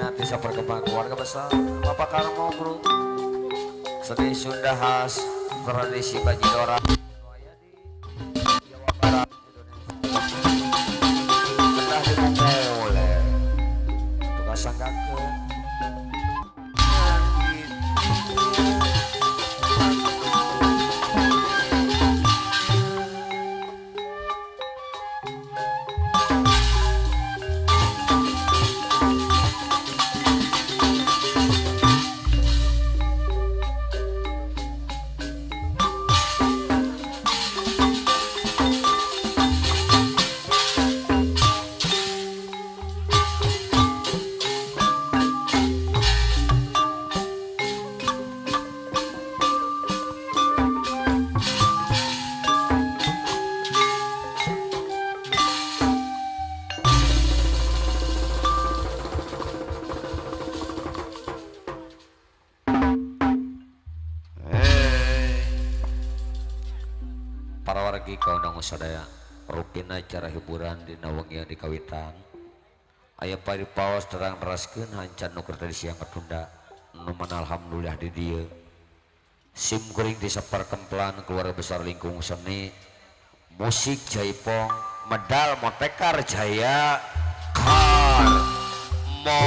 Ayeuna ti saperkembang keluarga besar Bapak Karmo Group. Seni Sunda khas tradisi Bajidora Jawa Barat Indonesia. Kedah dimumule tukang sanggakeun. Para wargi kaundang sadaya rupina acara hiburan dina wengi di kawitan aya paripaos terang neraskeun hancan nu keur tadi siang katunda nu mana alhamdulillah di dieu sim kuring di saperkemplan keluarga besar lingkung seni musik jaipong medal motekar jaya Karmo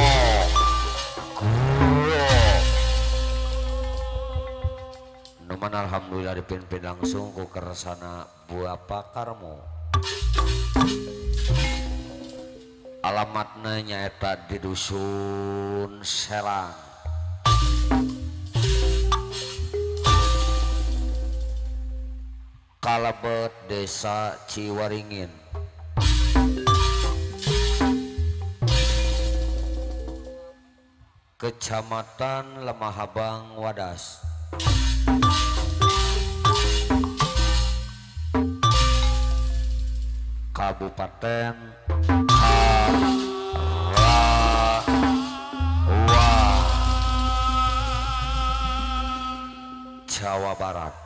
Numan alhamdulillah dipimpin langsung ku kersana Bapak Karmo. Alamatna nyaeta di Dusun Selang. Kalebet Desa Ciwaringin. Kecamatan Lemahabang Wadas. Kabupaten Karawang Jawa Barat.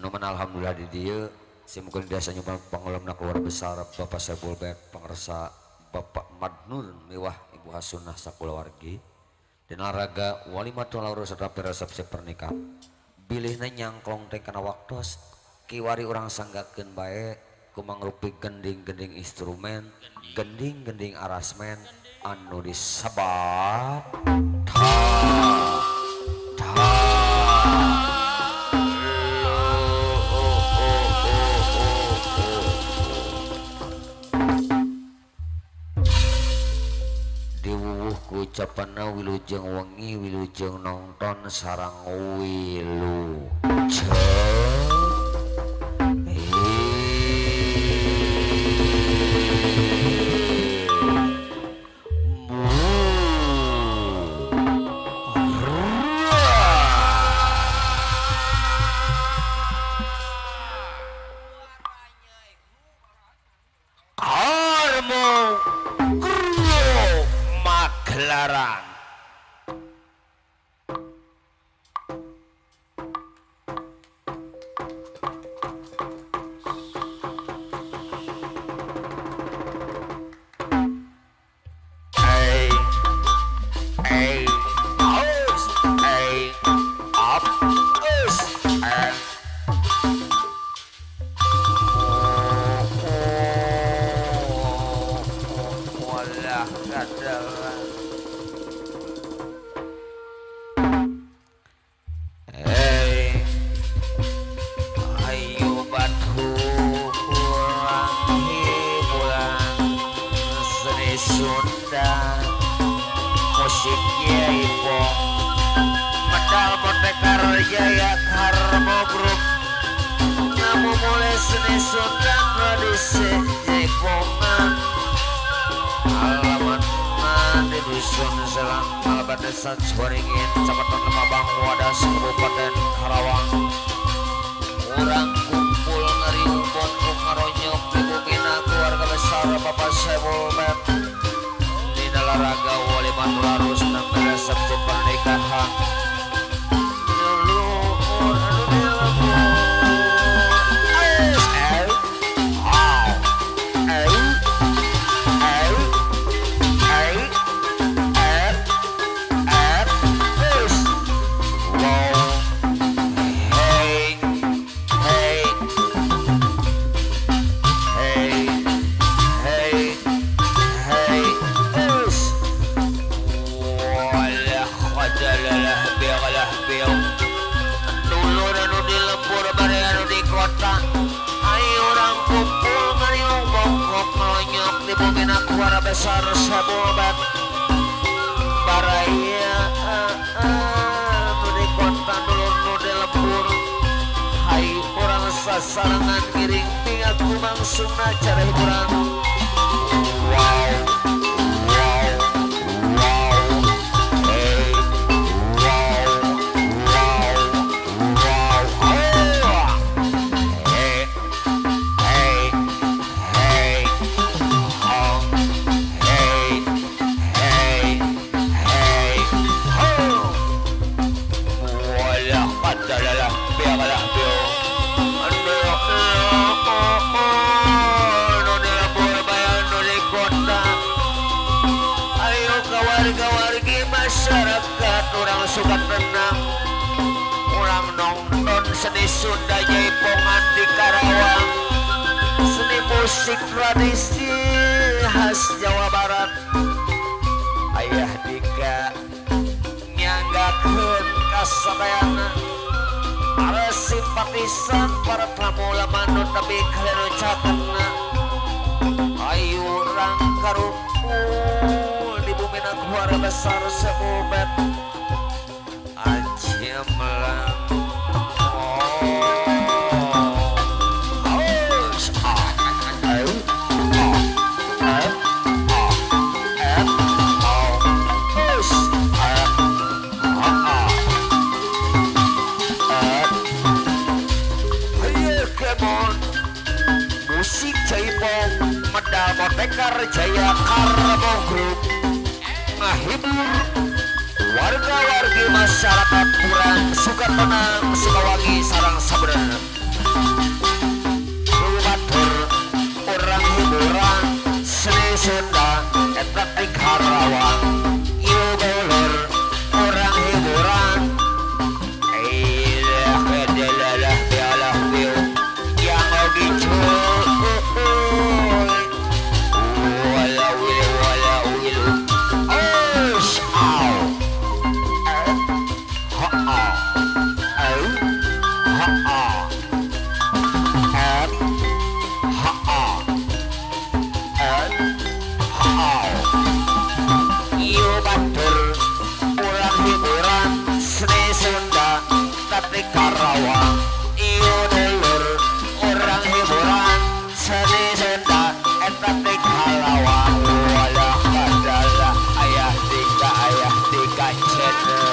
Numan alhamdulillah di dieu simkuring desa nyumbang pangulamna keluarga besar Bapak Saiful Bek pangersa Bapak Madnur miwah Ibu Hasunah sakulawargi dina raga walimatul aurus serta resepsi pernikahan bilihna nyangklong teh kana waktos kiwari urang sanggakeun bae kumangrupi gending-gending instrumen gending-gending arasmen anu disebat ta ta diwuwuh ku ucapanna wilujeng wengi wilujeng nonton sarang wilujeng Karmo Group Magelaran. Ayo batu urang hiburan seni Sunda musik jaipong medal motekar jaya Karmo Group ngamumule seni Sunda tradisi jaipongan alamatna di Dusun Selang Kalebet Desa Ciwaringin Kecamatan Lemabang Wadas Kabupaten Karawang. Urang kumpul ngariung bongkong ngaronyok di bumina keluarga besar Bapak Saiful Bek dina laraga walimatul arus dan resepsi pernikahan. Leluhur anu dilebur S L A L L Besar Sabobat baraya nu di kota dulur nu di lembur hai urang sasarengan ngiring pingaku mangsungna cara hiburan. Wow wow wow hey wow wow wow oh. Hey hey hey oh hey hey hey oh. Wala kadalalah biakalah bio anu nu di lembur bayan nu di kota. Ayo kawarga-wargi masyarakat urang suka tenang urang nonton seni Sunda Jaipongan di Karawang, seni musik tradisi khas Jawa Barat. Ayah Dika nyanggakeun kasadayana para simpatisan para tamu laman nu tepi kalian ucapna. Ayo urang karumpul di bumina keluarga besar Sabobat aja melang. Musik Jaipong Medal Motekar Jaya Karbo Group ngahibur warga-wargi masyarakat kurang suka tenang Sukawangi sarang sabenerna. Batur urang hiburan seni Sunda eta di Karawang. Ieu dulur urang hiburan ilah kedelalah bialah biu yang ogi cuy wala wilu wala wilu os au ha a au ha a f ha a l ha a. Ieu batur urang hiburan seni Sunda tapi Karawang. Ieu dulur urang hiburan seni Sunda eta di Karawang. Walah kadalah ayah Dika channel.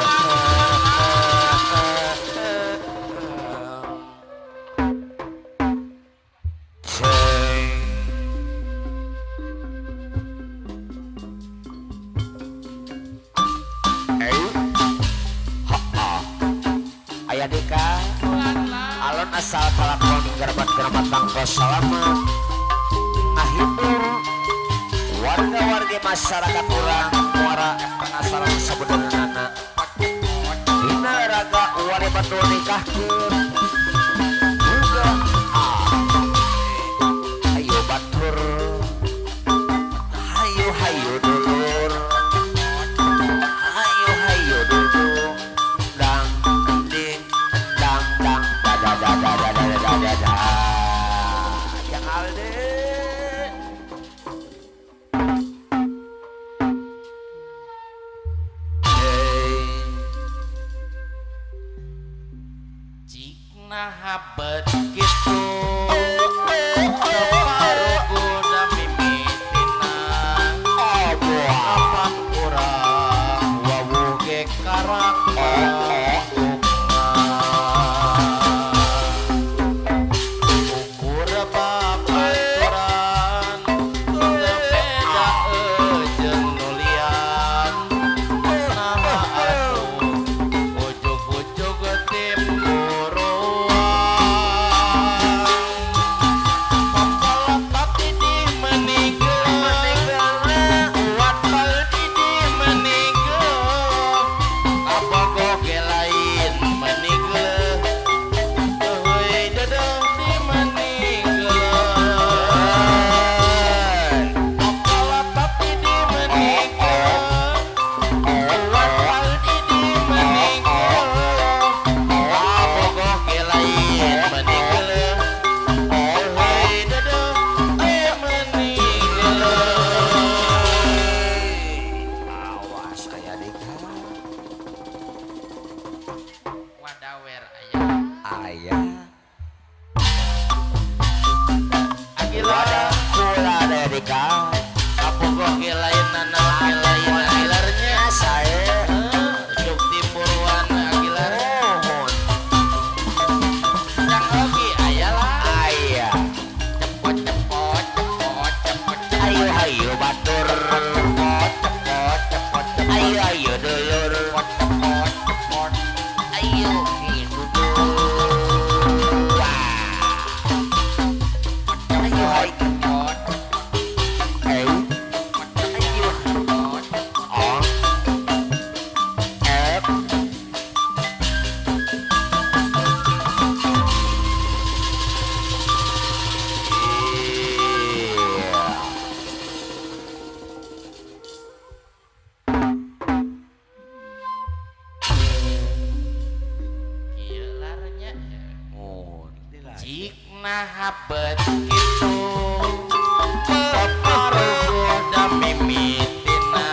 Ceng. Ha ha. Ayah Dika alon asal kalakon gerabat-gerabat tangkos salamet ngahibur warga-warga masyarakat urang muara penasaran sabenerna dina raga wali betul nikahkeun juga ayo batur hayu hayu dulur hayu hayu dulur dang ding dang dang da da da da da da da da da yang Alde. Cik habet kitu paruguda mimitina apa urang wawuh ge karak ukur bapak dulur. Ayo ayo dulur. Ayo hidup. Ayo hai. Ayo. Ayo. A. F. Ieu larnya. Oh, Cik naha bet kitu paparugoda mimitina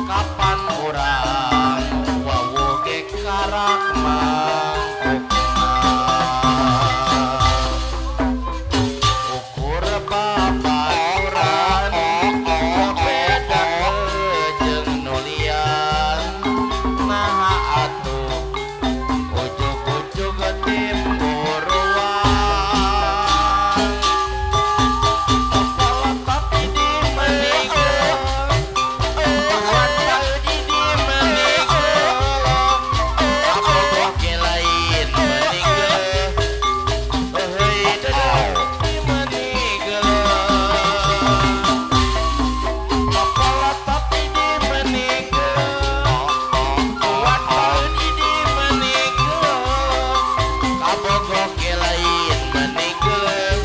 kapan urang wawuh ge karak mangkukna ukur babaturan beda jeung nu lian naha atuh ujug-ujug timburuan tapi di meninggal di meninggal apa lain meninggal di meninggal tapi di meninggal di meninggal kabogoh ge lain meninggal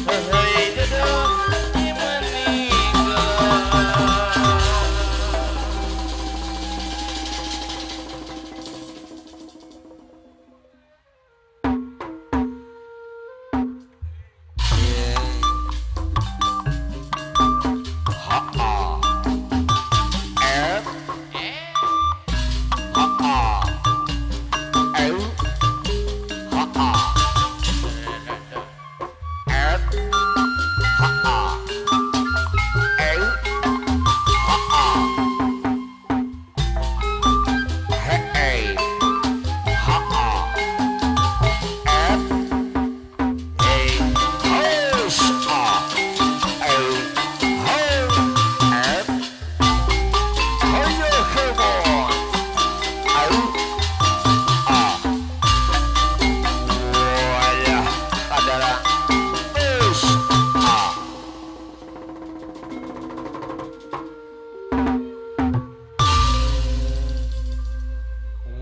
heuy deudeuh di meninggal. H A F H A L H A F H A L H A H A H A F A H A L H F Ayo come on L A Walah adalah S A.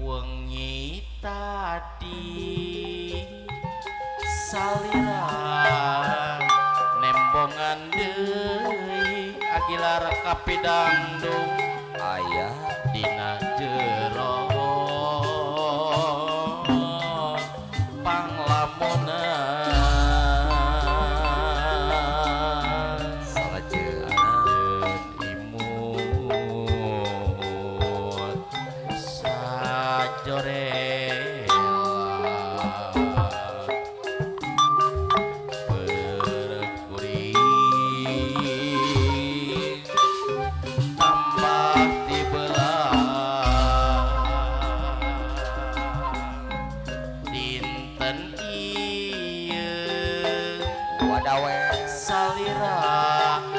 Wengi tadi salira nembongan deui agilar kapidangdung Ayah dina jero panglamunan salajengna anjeun imut sajorela berkuring tambah tibelah dinten ieu wadawe salira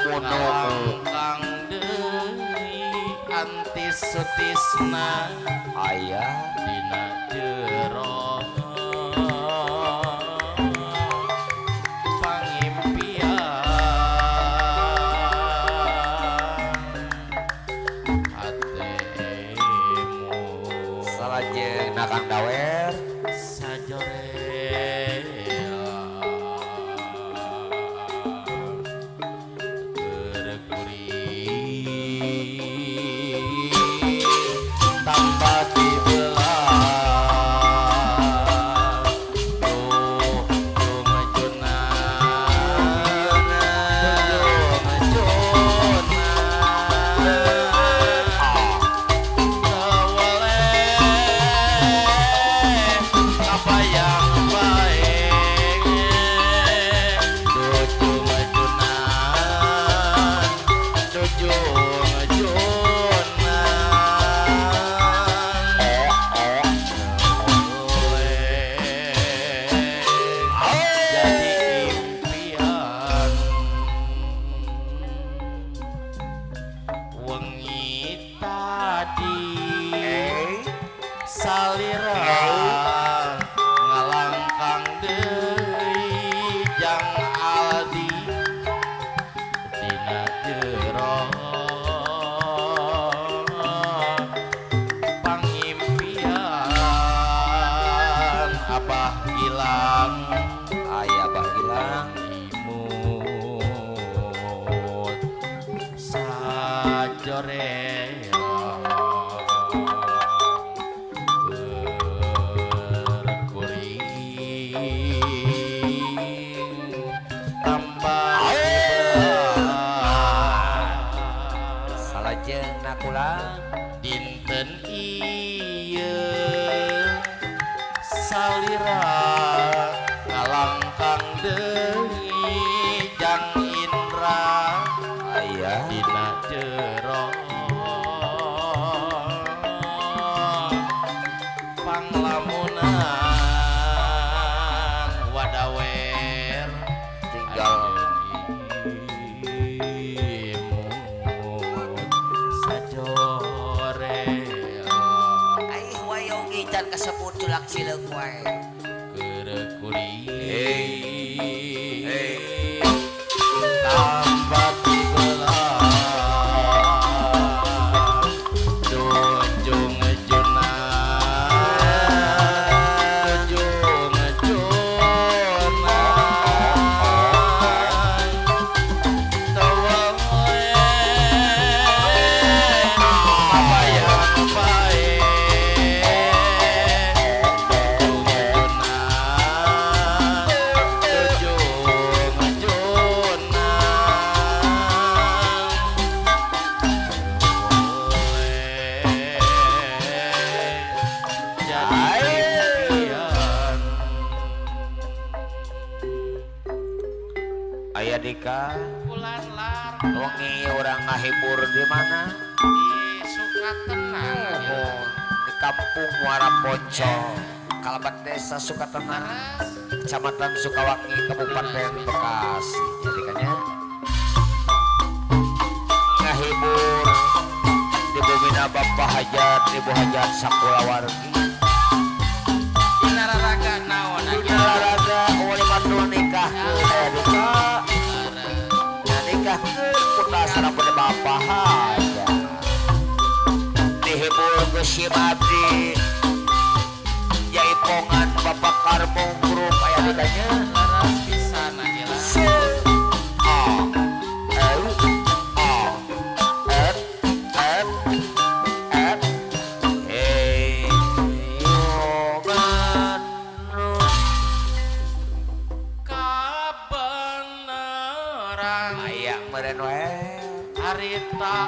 Mono. ngalangkang deui antis sutisna ayah dina jero pangimpian hatemu salajengna Kang Dawer sajorela berkuring tambah dibelah. sajore kuring tambah salajengna kula dinten ieu salira ngalangkang deui Jang Indra aya dina jero panglamunan wadawer tinggal imut sajore ai wayogi can kasebut culak cileung wae keur kuring hey tambah tibelah jujung juna jujung juna tawae kabayang bae jujung juna jujung juna jadi impian. Aya Dika Bulan lar wengi urang ngahibur di mana? Di Sukatenang. Oh, di Kampung Muara Poncol, Kalabat Desa Sukatenang, Kecamatan Sukawangi, Kabupaten Bekasi. Jadi kayaknya ngahibur di bumina Bapak Hajat, Ibu Hajat sakulawargi. Dina raraga naon Dina raraga wali mandul nikah aya Dika. Nah, nikahkeun putra sareng Bapak Hajat. Dihibur ku si abdi jaipongan Bapak Karmong Grup aya dikanya. Leres pisan aja. C A L A R R R E Yogan Kabeneran aya meureun we harita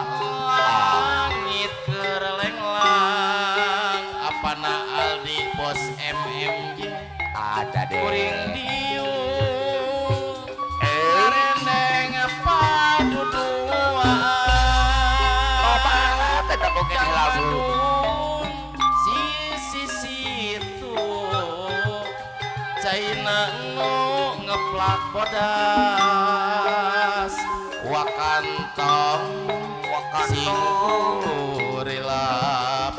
langit keur lenglang apana Aldi bos MMJ ada deh kuring diu ngarendeng paduduan Bapak tetap mungkin Jang lagu Bandung sisi situ caina nu ngeplak bodas wakantong sing kurilap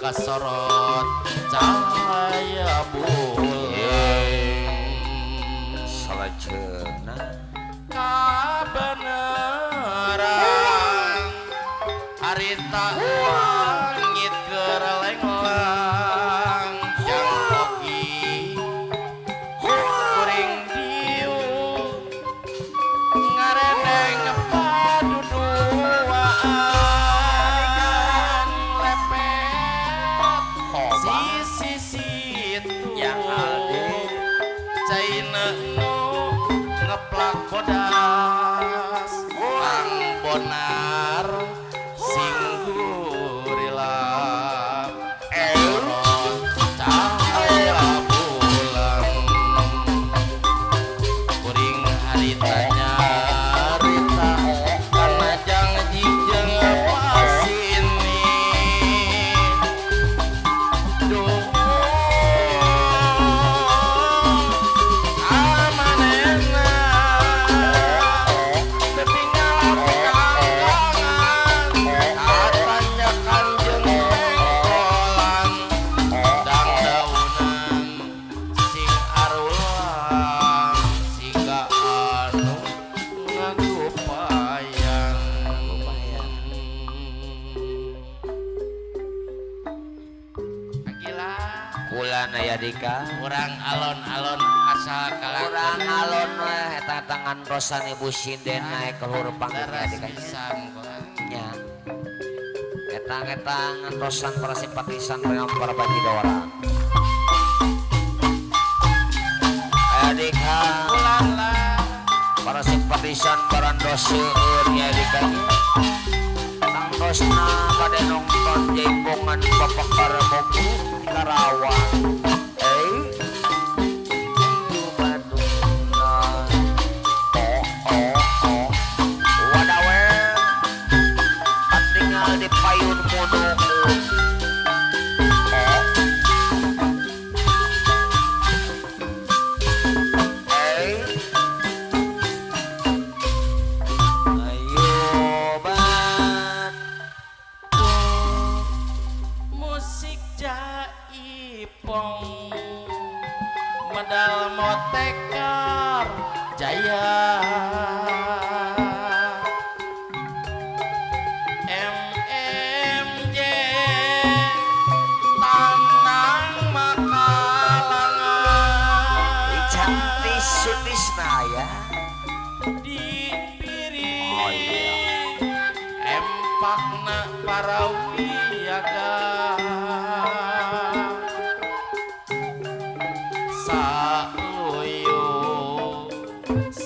kasorot cahaya bulan salajengna kabeneran harita langit keur lenglang jang ogi kuring diu ngarendeng paduduan lepet sisi situ Yang Aldi caina nu ngeplak bodas Kang Bonar sing gurilap cahaya bulan kuring harita nyarita karena janji jeung pasini duh amanena ketinggalan kangkangan katanya kanjeng pengkolan dang daunan sing arulang siga anu ngagupayang. Gila Kulan aya Dika urang alon-alon asal urang kalakon alon we eta tangan rosan ibu sinden naik ke luhur panggung aya leres Dika pisan kok. Nya. Etang-etang antosan para simpatisan dengan para bajidora. Aya dika para simpatisan barandos seueur nya dika. Tangtosna bade nonton jaipongan Bapak Kareboku Karawang. Medal motekar jaya MMJ Tanang Makalangan Cantik Sutisna ya di piring. Oh iya. Empakna para wiyaga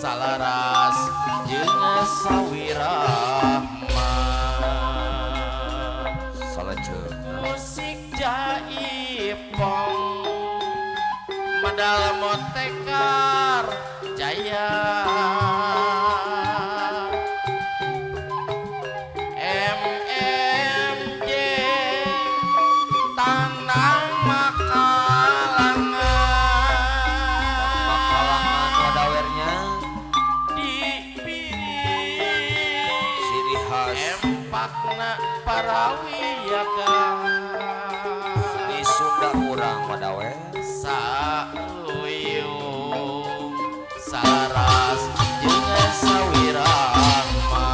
salaras jeung sawirahma salajeng musik jaipong medal motekar jaya MMJ Tanang Makalangan Makalangan wadawernya ciri khas empakna para wiyaga di Sunda urang wadawe sauyung saras jeung sawirahma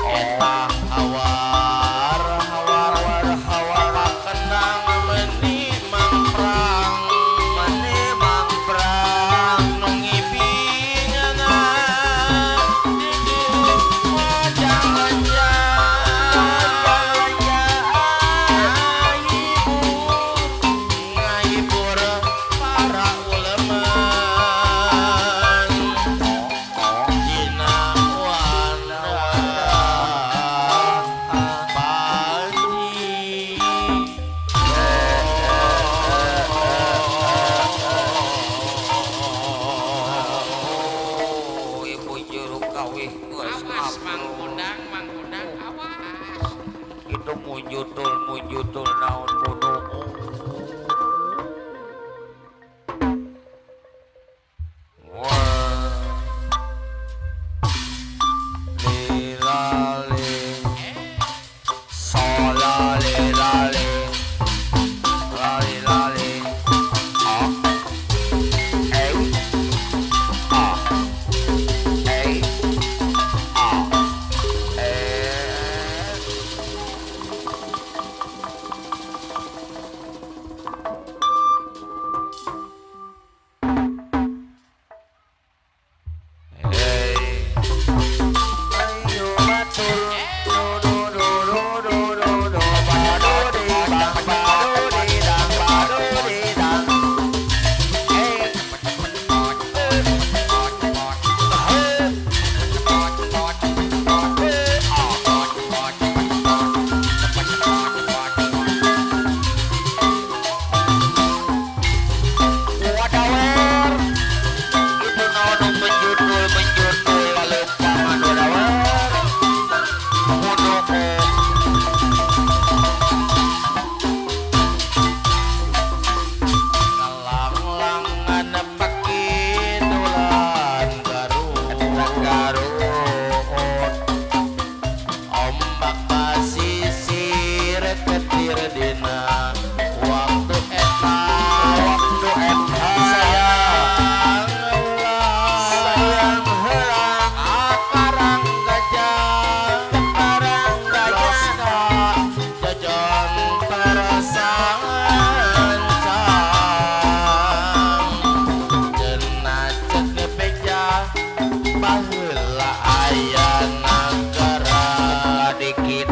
eta hawar hawar hawar kendang meuni mangprang meuni mangprang nu ngibingana ngahibur para uleman dina wana panji. Oh, ibu juru kawih geus Awas Mang Kundang, Mang Kundang, awas. Itu mujutul mujutul naon bunuh. Wah. Lilale. Solale lale. Lale lale. Ah. Eh. Ah. Eh. Ah. Eh. Baheula aya nagara dikit.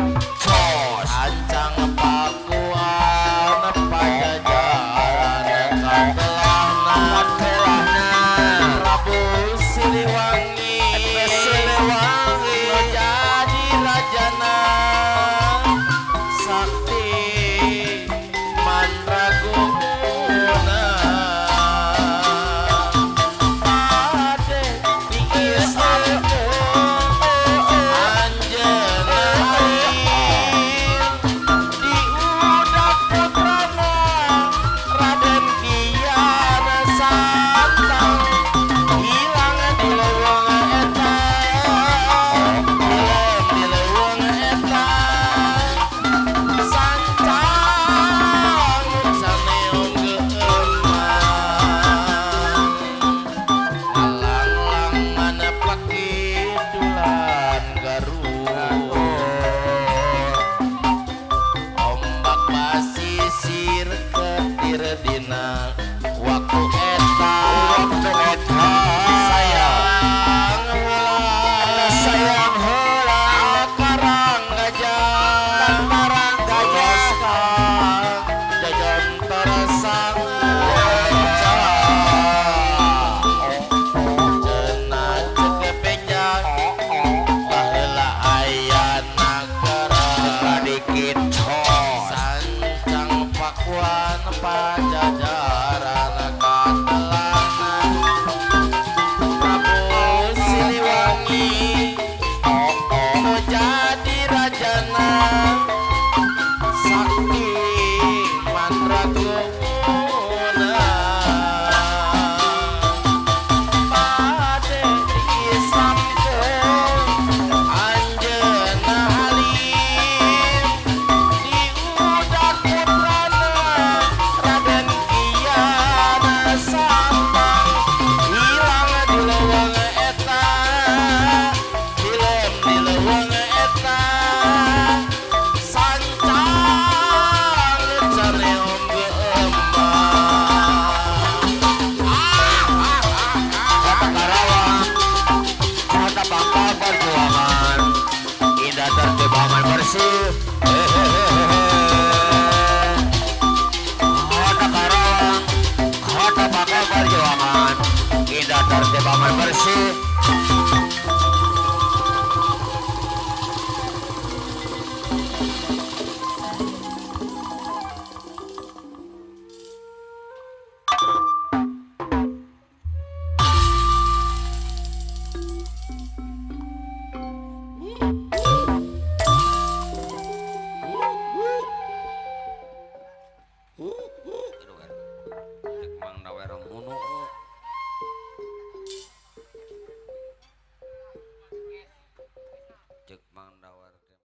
Bersih.